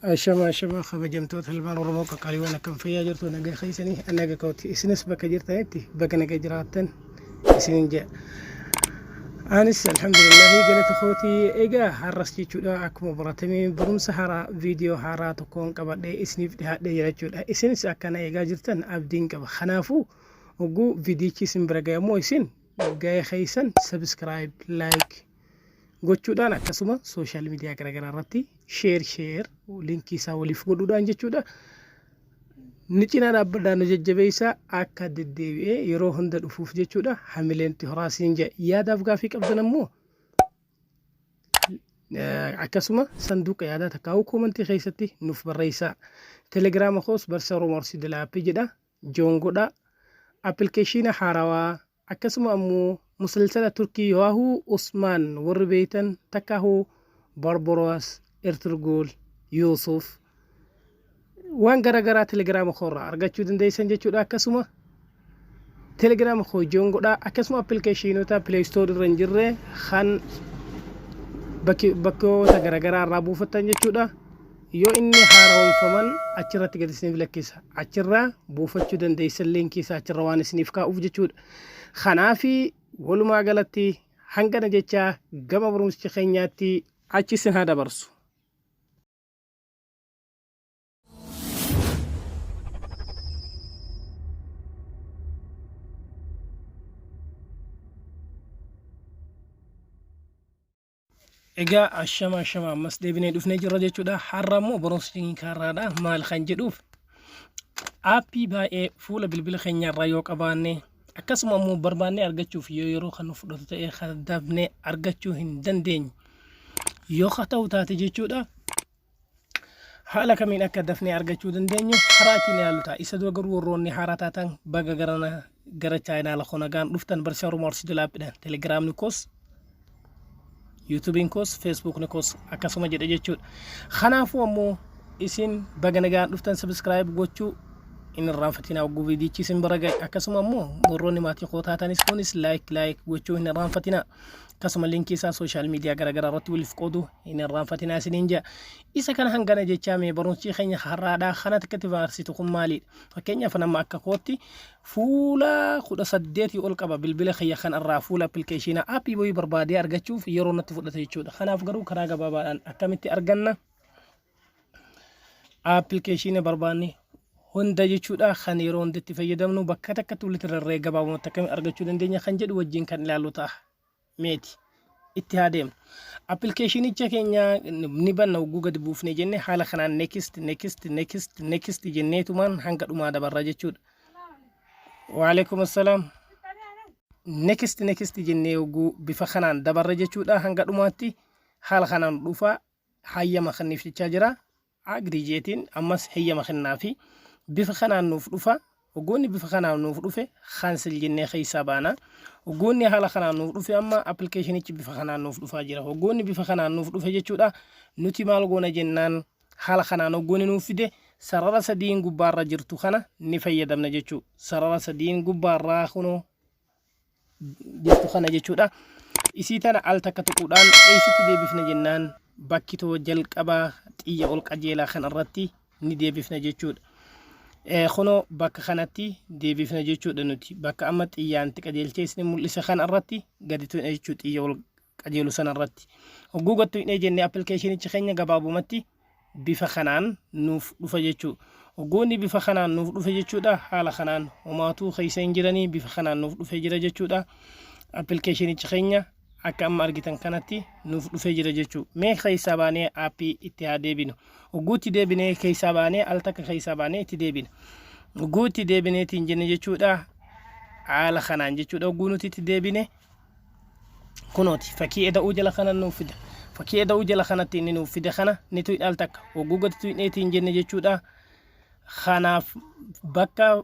Ashama ashama kabajamtoota ilmaan Oromoo qaqqaaliiwwan, akkam fayyaa jirtu? Nagaa keessanii? Naga kooti. Isinis bakka jirtanitti bakka naga jiraattan isinin jedha. Anis alhamdulillahi, galata kooti. Egaa har'as jechuudha akkuma baratamee barumsa haaraa, viidiyoo haaraa tokkoon qabadhee isiniif dhiyaadhee jira jechuudha. Isinis akkana eegaa jirtan abdiin qaba. Kanaafuu hogguu viidiyichi isin bira ga'e immoo isin ga'ee keessan subscribe, like gochuudhaan, akkasuma social media garaagaraa irratti share share linkii isaa waliif godhuudhaan jechuudha. Ni cinaa dhaabbadhaa, nu jajjabeessaa, akka deddeebi'ee yeroo hunda dhufuuf jechuudha. Hamileenti horaa siin jedha. Yaadaaf gaafii qabdan ammoo akkasuma sanduuqa yaadaa takkaa'uu koomantii keessatti nuuf barreessaa. Telegiraama koos Barsiisaa Oromoo Arsii Dalaappii jedha. Join godhaa. Appilikeeshiina haarawaa, akkasuma ammoo musalsala Turkii Yaahuu Usmaan warri beeytan, takkaahuu Barbaros Ertugrul, Yuusuf, waan garaagaraa telegiraama koorraa argachuu dandeessan jechuudha. Akkasuma telegiraama koo join godhaa. Akkasuma appilikeeshiinota Play Store irra hin jirre kan bakkoota garaagaraa irraa buufattan jechuudha. Yoo inni haaromfaman achirratti gadi isiniif lakkisa. Achirraa buufachuu dandeessan, liinkii isaa achirra waan isiniif kaa'uuf jechuudha. Kanaafi walumaa galatti hangana jechaa gama barumsicha keenyaatti achi isin haa dabarsu. Egaa ashama ashama, ammas deebinee dhufnee jirra jechuudha. Har'a immoo barumsi keenya maal kan jedhuuf, aappii baay'ee fuula bilbila keenyaarraa yoo qabaanne, akkasuma immoo barbaannee argachuuf yoo yeroo kan nu fudhatu ta'e, kan dafnee argachuu hin dandeenye yoo haa ta'u taate jechuudha. Haala kamiin akka dafnee argachuu dandeenyu karaa ittiin ilaallu ta'a. Isa dura garuu warroonni haaraa taatan baga gara chaayinaala koo nagaan dhuftan. Barsiisaa Oromoo Arsii Dolaappiidhaan telegiraamni koos, yuutuubiin koos, feesbuukni koos akkasuma jedha jechuudha. Kanaafuu ammoo isin baga nagaan dhuftan, subscribe gochuu hin irraanfatinaa hogguu viidiyichi isin bira ga'e. Akkasuma ammoo warroonni maatii koo taatanis kunis like like gochuu hin irraanfatinaa. Akkasuma linkii isaa social media garaagaraa irratti waliif qoodu hin irraanfatinaa isiniin jedha. Isa kana hangana jechaa mee barumsi keenya har'aadhaa kana akkatti barsiisu kun maalidha? Fakkeenyaaf nama akka kootti fuula 18 ol qaba bilbila kiyya kan irraa, fuula appilikeeshinaa aappii wayii barbaadee argachuuf yeroo natti fudhata jechuudha. Kanaaf garuu karaa gabaabaadhaan akkamitti arganna? Appilikeeshiina barbaanne hunda jechuudha, kan yeroo hunda itti fayyadamnu bakka takkatti walitti rarra'ee gabaabumatti akkamitti argachuu dandeenya kan jedhu wajjin kan ilaallu ta'a. Meeti itti haa deemnu. Appilikeeshinicha keenya ni banna. Hogguu gadi buufne jenne haala kanaan next, next, next, next jenneetumaan hanga dhumaa dabarra jechuudha. Waalaikum assalaam. Next, next jennee hogguu bifa kanaan dabarra jechuudha, hanga dhumaatti haala kanaan dhufa, hayyama kenniif jechaa jira. Agree jeetiin ammas heyyama kennaafi bifa kanaan nuuf dhufa. Hoggoonni bifa kanaan nuuf dhufe cancel jennee keessaa baana. Hoggoonni haala kanaan nuuf dhufe, amma appilikeeshinichi bifa kanaan nuuf dhufaa jira. Hoggoonni bifa kanaan nuuf dhufe jechuudha. Nuti maal goona jennaan, haala kanaan hoggoonni nuuf fide sarara sadiin gubbaarra jirtu kana ni fayyadamna jechuudha. Sarara sadiin gubbaarraa kunoo jirtu kana jechuudha. Isii tana al takka tuquudhaan eessatti deebifna jennaan, bakki too jalqabaa xiyya ol qajeelaa kan irratti ni deebifna jechuudha. Kunoo bakka kanatti deebifna jechuudha. Nuti bakka amma xiyyaan itti qajeelchee isin mul'ise kana irratti gadi tuqna jechuudha, xiyya ol qajeelu sana irratti. Hogguu gad tuqnee jennee appilikeeshinichi keenya gabaabumatti bifa kanaan nuuf dhufa jechuudha. Hoggoonni bifa kanaan nuuf dhufe jechuudha. Haala kanaan homaatuu keessa hin jiranii bifa kanaan nuuf dhufee jira jechuudha. Appilikeeshinichi keenya akka amma argitan kanatti nuuf dhufee jira jechuudha. Mee keessaa baanee aappii itti haa deebinu. Hogguu itti deebinee keessaa baanee, al takka keessaa baanee itti deebina. Hogguu itti deebineetiin jenne jechuudha. Haala kanaan jechuudha, hogguu nuti itti deebine kunooti fakkii eda'uu jala kana nuuf fida. Fakkii eda'uu jala kanatti inni nuuf fide kana ni tuyna al takka. Hogguu gadi tuyneetiin jenne jechuudha. Kanaaf bakka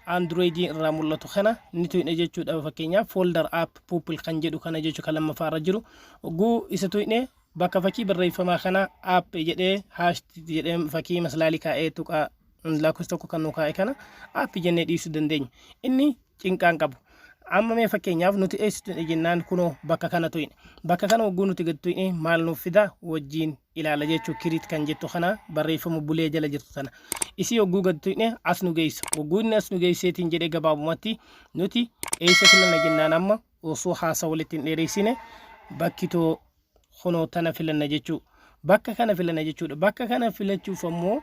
Androidii irraa mul'atu kana ni tuyne jechuudha. Fakkeenyaaf folder app people kan jedhu kana jechuu, kan lammaffaa irra jiru. Hogguu isa tuyne bakka fakkii barreeffamaa kana app jedhee, hash jedhee, fakkii maslaalii kaa'ee, tuqaa lakkoofsa tokko kan nu kaa'e kana app jennee dhiisuu dandeenya. Inni cinqaan qabu. Amma mee fakkeenyaaf nuti eessa tuyne jennaan, kunoo bakka kana tuyne. Bakka kana hogguu nuti gad tuyne maal nuuf fida wajjin ilaala jechuu. Create kan jettu kana, barreeffama bulee jala jirtu tana isii hogguu gad tuqne as nu geessa. Hogguu inni as nu geesseetiin jedhee, gabaabumatti nuti eessa filanna jennaan, amma osoo haasa walitti hin dheereessine bakkitoo kunoo tana filanna jechuu, bakka kana filanna jechuudha. Bakka kana filachuuf ammoo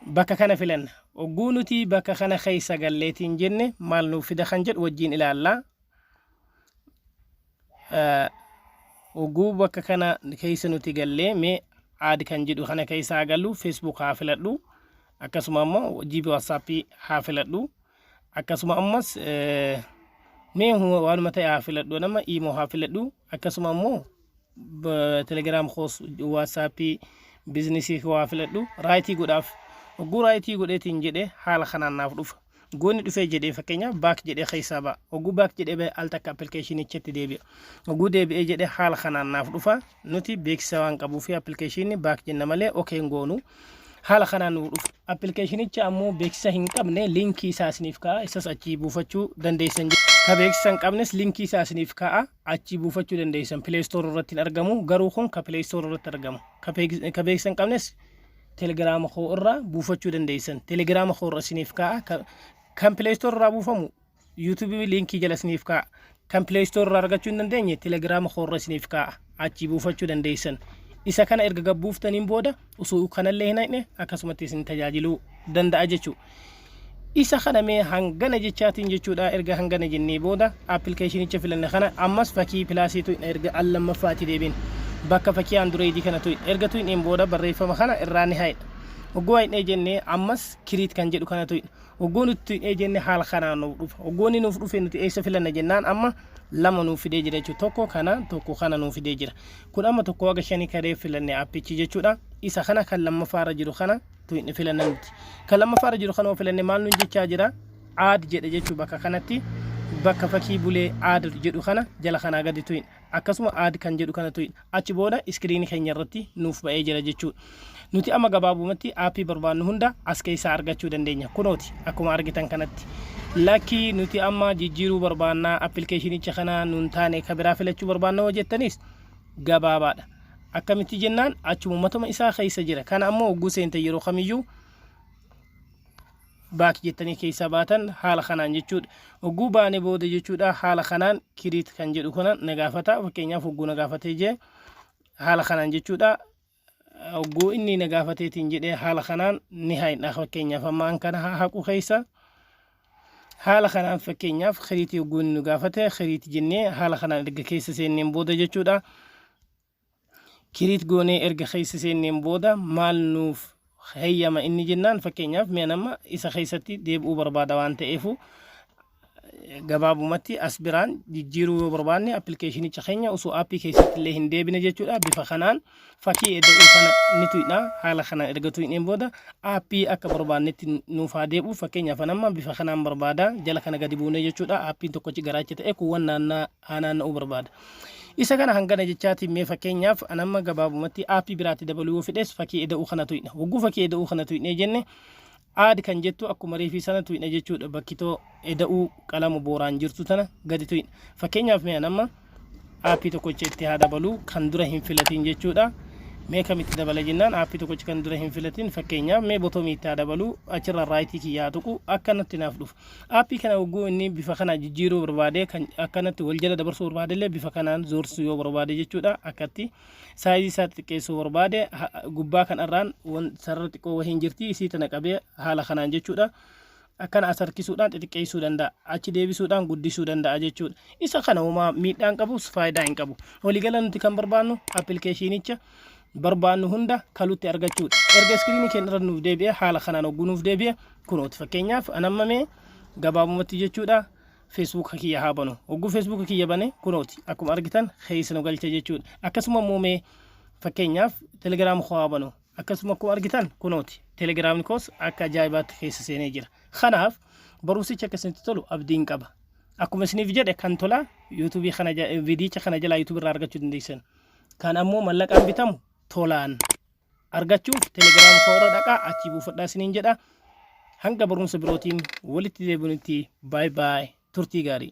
bakka kana filanna. Hogguu nuti bakka kana keessa galleetiin jenne maal nuuf fida kan jedhu wajjiin ilaallaa. Hogguu bakka kana keessa nuti gallee, mee add kan jedhu kana keessa haa gallu. Facebook haa filadhu, akkasuma ammoo GB WhatsAppii haa filadhu, akkasuma ammas mee waanuma ta'e haa filadhu, nama Imo haa filadhu, akkasuma ammoo Telegram koos, WhatsAppii businessii koo haa filadhu. Rightii godhaaf. Hogguu rightii godheetiin jedhe haala kanaan naaf dhufa. Goonni dhufee jedhee, fakkeenyaaf back jedhee keessaa ba'a. Hogguu back jedhee ba'e al takka applicationichatti deebi'a. Hogguu deebi'ee jedhee haala kanaan naaf dhufa. Nuti beeksisa waan qabuu fi applicationii back jenna malee okay hin goonu. Haala kanaan nuuf dhufa. Applicationicha ammoo beeksisa hin qabne linkii isaa isiniif kaa'a. Isas achii buufachuu dandeessan. Ka beeksisa hin qabnes linkii isaa isiniif kaa'a. Achii buufachuu dandeessan. Play Store irratti hin argamu. Garuu kun ka Play Store irratti argamu. Ka beeksisa hin qabnes Telegrama koo irraa buufachuu dandeessan. Telegrama koo irra isiniif kaa'a. Kan Play Store irraa buufamu YouTubeii linkii jala isiniif kaa'a. Kan Play Store irraa argachuu hin dandeenye Telegrama koo irra isiniif kaa'a. Achii buufachuu dandeessan. Isa kana erga gabbuuftaniin booda osoo kanallee hin haqne akkasumatti isin tajaajiluu danda'a jechuudha. Isa kana mee hangana jechaatiin jechuudha. Erga hangana jennee booda applicationicha filanne kana ammas fakkii plusiitu erga al lammaffaatti deebiin bakka fakkii Androidii kana tuqne. Erga tuqneen booda barreeffama kana irraa ni hayna. Hogguu haynee jennee ammas create kan jedhu kana tuqne. Hogguu nuti tuqnee jenne haala kanaan nuuf dhufa. Hogguu inni nuuf dhufe nuti eessa filanna jennaan, amma lama nuuf fidee jira jechuudha. Tokko kana, tokko kana nuuf fidee jira. Kun amma tokko haga shanii karee filanne appichi jechuudha. Isa kana kan lammaffaarra jiru kana tuqne filanna nuti. Kan lammaffaarra jiru kana filanne maal nuun jechaa jira? Add jedha jechuu. Bakka kanatti bakka fakkii bulee add jedhu kana jala kanaa gadi tuqne. Akkasuma add kan jedhu kana tuqne. Achi booda screenii keenya irratti nuuf ba'ee jira jechuudha. Nuti amma gabaabumatti appii barbaannu hunda as keessaa argachuu dandeenya. Kunooti akkuma argitan kanatti. Lakkii, nuti amma jijjiiruu barbaannaa, applicationicha kana nuun taane, ka biraa filachuu barbaanna hoo jettanis gabaabaadha. Akkamitti jennaan, achuma matuma isaa keessa jira. Kana ammoo hogguu seente yeroo kamiyyuu back jettanii keessaa baatan haala kanaan jechuudha. Hogguu baane booda jechuudha, haala kanaan create kan jedhu kana na gaafata. Fakkeenyaaf hogguu na gaafatee jee haala kanaan jechuudha. Hogguu inni na gaafateetiin jedhee haala kanaan ni haydha. Fakkeenyaaf ammaan kana haa haqu keessa. Haala kanaan fakkeenyaaf createii hogguu inni nu gaafate create jennee haala kanaan erga keessa seenneen booda jechuudha. Create goonee erga keessa seenneen booda maal nuuf heeyyama inni jennaan, fakkeenyaaf mi'a nama isa keessatti deebi'uu barbaada waan ta'eefu, gabaabumatti as biraan jijjiiruu yoo barbaanne applicationicha keenya osoo appii keessatti illee hin deebine jechuudha, bifa kanaan fakkii eda'uu kana ni tuqna. Haala kanaan erga tuqneen booda appii akka barbaannetti nuuf haa deebi'u. Fakkeenyaaf amma bifa kanaan barbaada, jala kana gadi buune jechuudha. Appiin tokkochi garaacha ta'e kuuwwan naannaa haa naanna'uu barbaada. Isa kana hangana jechaatiin mee fakkeenyaaf anamma gabaabumatti appii biraatti dabaluu yoo fedhes fakkii eda'uu kana tuqna. Hogguu fakkii eda'uu kana tuqnee jenne add kan jettu akkuma reefii sana tuqna jechuudha. Bakkitoo eda'uu qalama booraan jirtu tana gadi tuqna. Fakkeenyaaf mee anamma appii tokkocha itti haa dabaluu kan dura hin filatin jechuudha. Mee kamitti dabala jennaan, appii tokkocha kan dura hin filatin, fakkeenyaaf mee botomii itti haa dabaluu. Achirra rightii kiyyaa haa tuqu, akkanatti naaf dhufa. Appii kana hogguu inni bifa kana jijjiiruu barbaade, kan akkanatti wal jala dabarsuu barbaade illee bifa kanaan zoorsuu yoo barbaade jechuudha. Akkatti sizeii isaa xiqqeessuu barbaade gubbaa kanarraan sarara xiqqoo wahiin jirti, isii tana qabee haala kanaan jechuudha. Akkana as harkisuudhaan xixiqqeessuu danda'a. Achi deebisuudhaan guddisuu danda'a jechuudha. Isa kana homaa miidhaan qabus faayidaa hin qabu. Waliigala nuti kan barbaannu applicationicha barbaannu hunda kalutti argachuudha. Erga screenii keenya irra nuuf deebi'e haala kanaan hogguu nuuf deebi'e kunooti. Fakkeenyaaf anammamee gabaabumatti jechuudha, Facebook kiyya haa banu. Hogguu Facebook kiyya bane kunooti akkuma argitan keessa nu galcha jechuudha. Akkasuma immoo mee fakkeenyaaf Telegram koo haa banu. Akkasuma akkuma argitan kunooti Telegramni koos akka ajaa'ibaatti keessa seenee jira. Kanaaf barumsichi akka isinitti tolu abdiin qaba. Akkuma isiniif jedhe kan tola YouTubeii kana, viidiyicha kana jalaa YouTubeii irraa argachuu dandeessan. Kan ammoo mallaqaan bitamu tolaan argachuuf Telegram koo irra dhaqaa achii buufadhaa isiniin jedha. Hanga barumsa birootiin walitti deebinutti bye bye, turtii gaarii.